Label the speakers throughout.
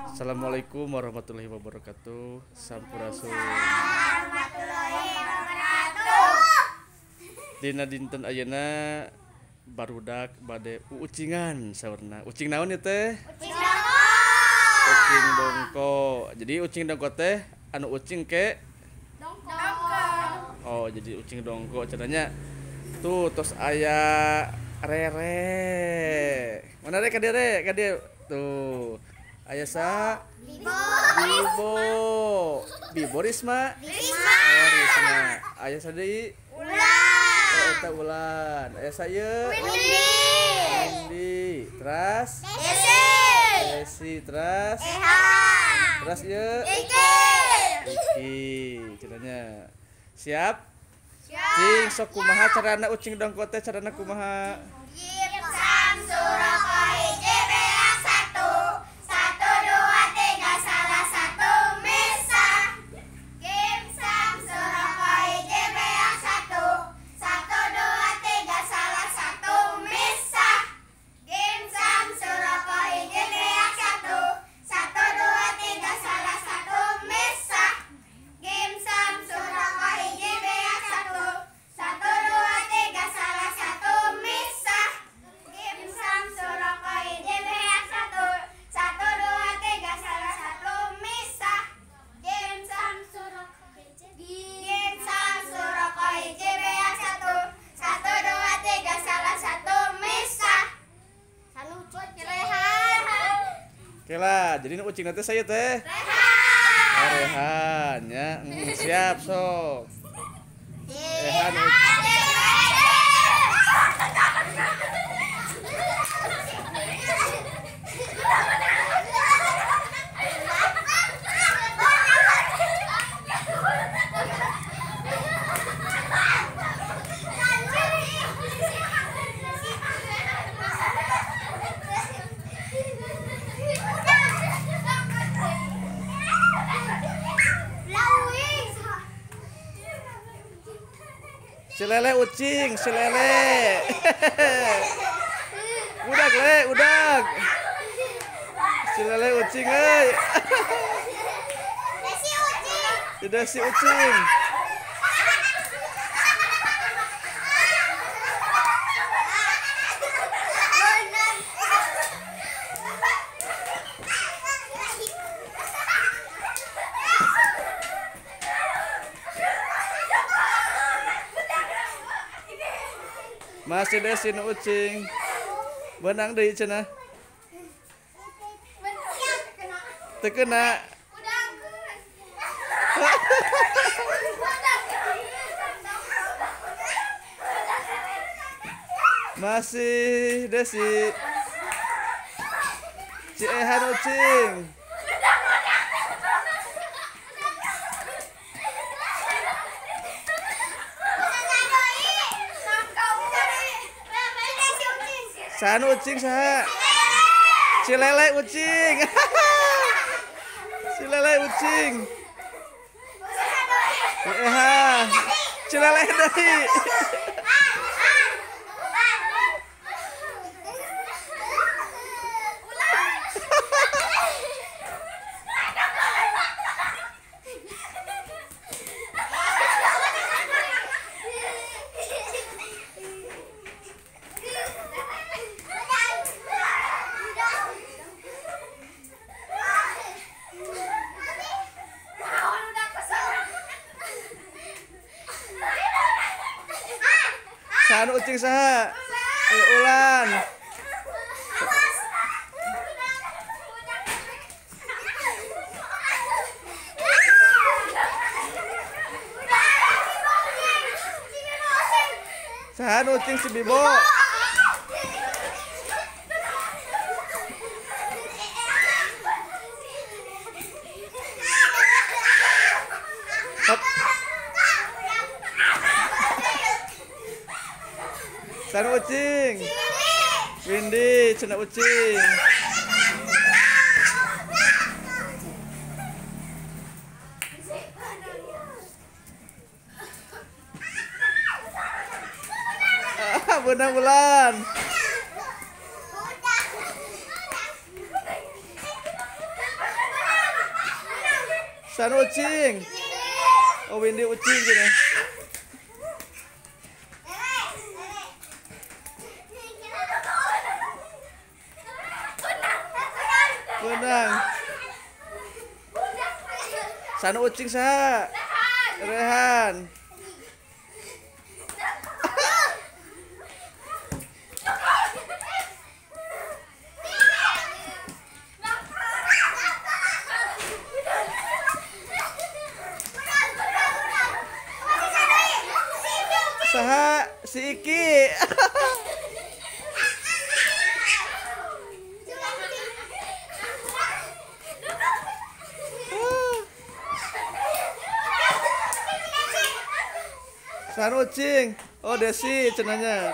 Speaker 1: Assalamualaikum warahmatullahi wabarakatuh. Sampurasun.
Speaker 2: Warahmatullahi wabarakatuh.
Speaker 1: Dina dinten ayeuna barudak bade uucingan saurna. Ucing naon ieu teh?
Speaker 2: Ucing dongko.
Speaker 1: Ucing dongko. Jadi ucing dongko teh anu ucing ke
Speaker 2: dongko.
Speaker 1: Oh, jadi ucing dongko caranya tuh tos aya rere. Mana re ka dieu re? Ka dieu. Tuh. Aya sa
Speaker 2: Bibo.
Speaker 1: Bibo. Bibo Risma.
Speaker 2: Risma.
Speaker 1: Oh, Risma. Aya sa deui?
Speaker 2: Ulan.
Speaker 1: Oh, eta Ulan. Aya sa ieu?
Speaker 2: Windy.
Speaker 1: Windy. Teras?
Speaker 2: Desi.
Speaker 1: Desi, teras?
Speaker 2: Ehan.
Speaker 1: Teras ieu?
Speaker 2: Iki.
Speaker 1: Iki caranya. Siap?
Speaker 2: Siap.
Speaker 1: Cing sok kumaha carana ucing dongko teh carana kumaha?
Speaker 2: Sam suraka hiji beak satu, satu dua tiga salah satu misa. Kim sam suraka hiji beak satu, satu dua tiga salah satu misa. Kim sam suraka hiji beak satu, satu dua tiga salah satu misa. Kim sam suraka hiji beak satu, satu dua tiga salah satu misa. Kim sam suraka hiji beak satu, satu dua tiga salah satu misa. Kim sam suraka hiji, Kim sam suraka hiji beak satu, satu dua tiga salah satu misa. Sanucut rehan.
Speaker 1: Oke lah, jadi nu ucing teh saya teh.
Speaker 2: Rehan.
Speaker 1: Oh, Rehan ya. Siap sok. Rehan. Si lele ucing, si lele. Udag le, udag. Si lele ucing euy.
Speaker 2: Desi ucing.
Speaker 1: Tidak si ucing. Masih Desi nu ucing. Benang deui cenah. Teu kena. Masih Desi. Si Ehan ucing. Saha nu ucing saha? Si lele ucing. Si lele ucing. Si Ehan. Si lele deui. Saha nu ucing saha? Ulan. Saha nu ucing si Bibo? Hop. Saha nu ucing? Windy, cenah ucing. Benang bulan. Sana ucing. Oh, Windy ucing gini. Kunang. Sana ucing saha? Rehan. Saha si Iki. Saha ucing. Oh, Desi cenanya.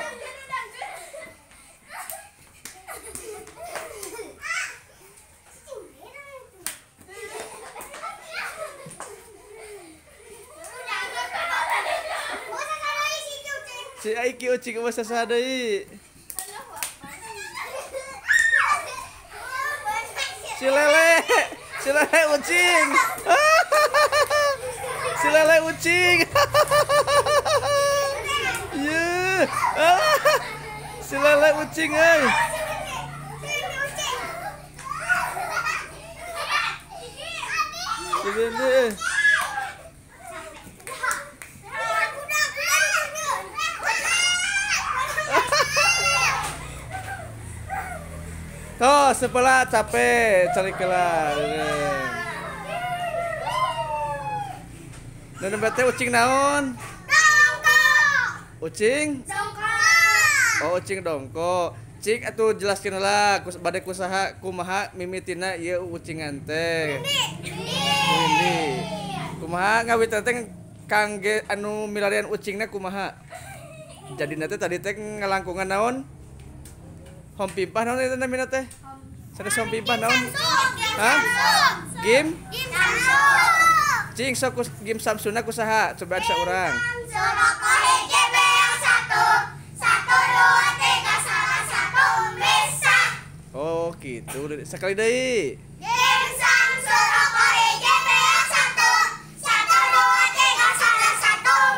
Speaker 1: Si Aiki ucing masa sadai. Si lele ucing. Si lele ucing. Yeah. Si lele ucing euy. Si Bende. Tuh, sebelah capek, cari kelar. Dan berarti ucing naon?
Speaker 2: Dongko.
Speaker 1: Ucing?
Speaker 2: Dongko.
Speaker 1: Oh, ucing dongko. Cik atuh jelaskeun heula bade kusaha kumaha mimitina ieu ucingan teh. Windy. Kumaha ngawitan teh kangge anu milarian ucingna kumaha? Jadina teh tadi teh ngalangkungan naon? Hompimpah naon eta namina teh? Sanes hompimpah naon? Hah? Game? Cing sok game Samsuna ku saha? Cobaan saurang. Oh, gitu. Sekali deui.
Speaker 2: Game Samsung 1 1 2 3 salah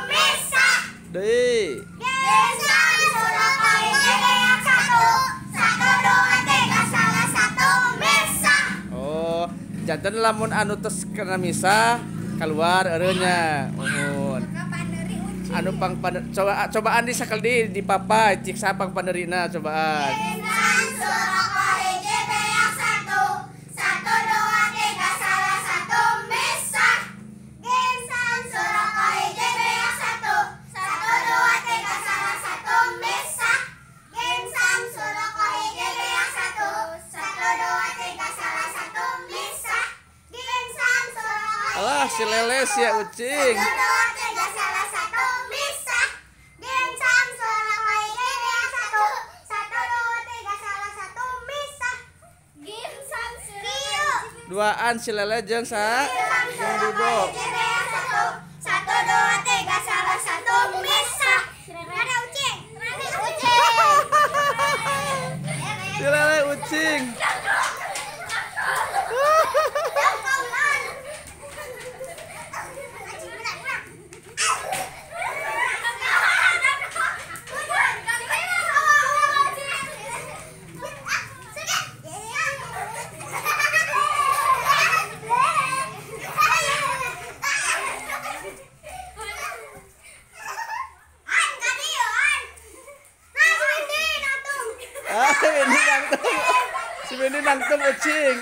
Speaker 2: 1 misa.
Speaker 1: Deui.
Speaker 2: Game Samsung 1 1 2 3 salah 1 misa.
Speaker 1: Oh, janten lamun anu tos kena misa keluar eureunnya. Uhun. Anu pangpaner coba cobaan di sakali di papa cik saha pangpanerina cobaan.
Speaker 2: Game Samsung 1 1 2 3 salah 1 misa. Game Samsung 1 1 2 3 salah 1 misa. Game Samsung 1 1 2 3 salah 1 misa. Game Samsung
Speaker 1: Alah si leles ya ucing.
Speaker 2: 1 2 3 salah 1 misa. Game Samsung 1 1 2 3 salah 1 misa. Game Samsung
Speaker 1: Duaan si lele jeung sa jeung Dudo.
Speaker 2: 1 2 3 salah 1 misa. Ada ucing. Ucing.
Speaker 1: Si lele ucing. Ah, Windy nangtung. Si Windy nangtung ucing.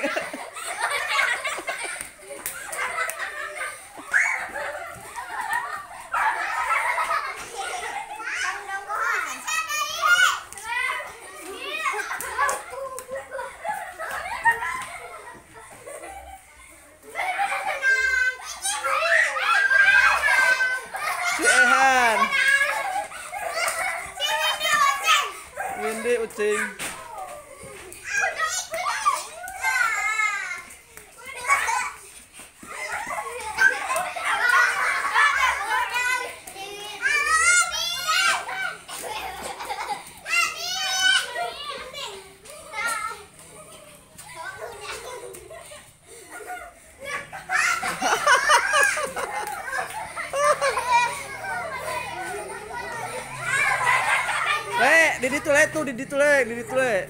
Speaker 1: Si Ehan. Windy ucing. Di ditu le tuh, di ditu le, di ditu le.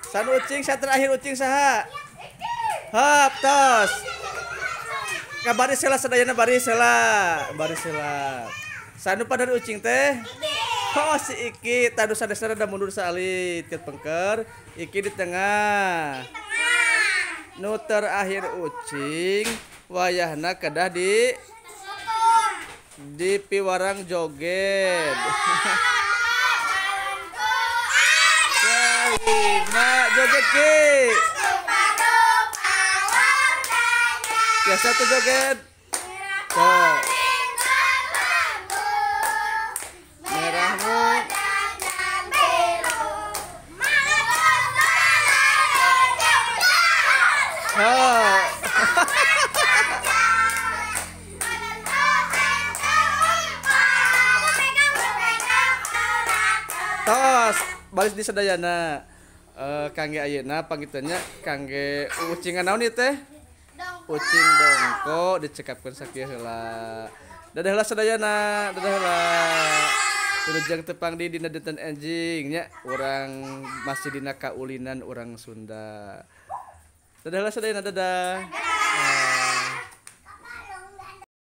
Speaker 1: San ucing, sa terakhir ucing saha? Hap, tos. Ngabaris heula sadayana, baris heula. Baris heula. Sanu pada ucing teh? Oh, si Iki, tadu sanesna da mundur saalit ke pengker, Iki di tengah. Nu terakhir ucing wayahna kedah di piwarang joget. Nah, joget Ki. Biasa tuh joget. Tuh. Merahmu. Oh. Tos, baris di sadayana. Kangge ayeuna pangitunya kangge ucingan naon ieu teh? Ucing dongko dicekapkeun sakieu heula. Dadah heula sadayana, dadah heula. Wilujeng tepang di dina dinten enjing nya, urang masih dina kaulinan urang Sunda. Dadah heula sadayana, dadah.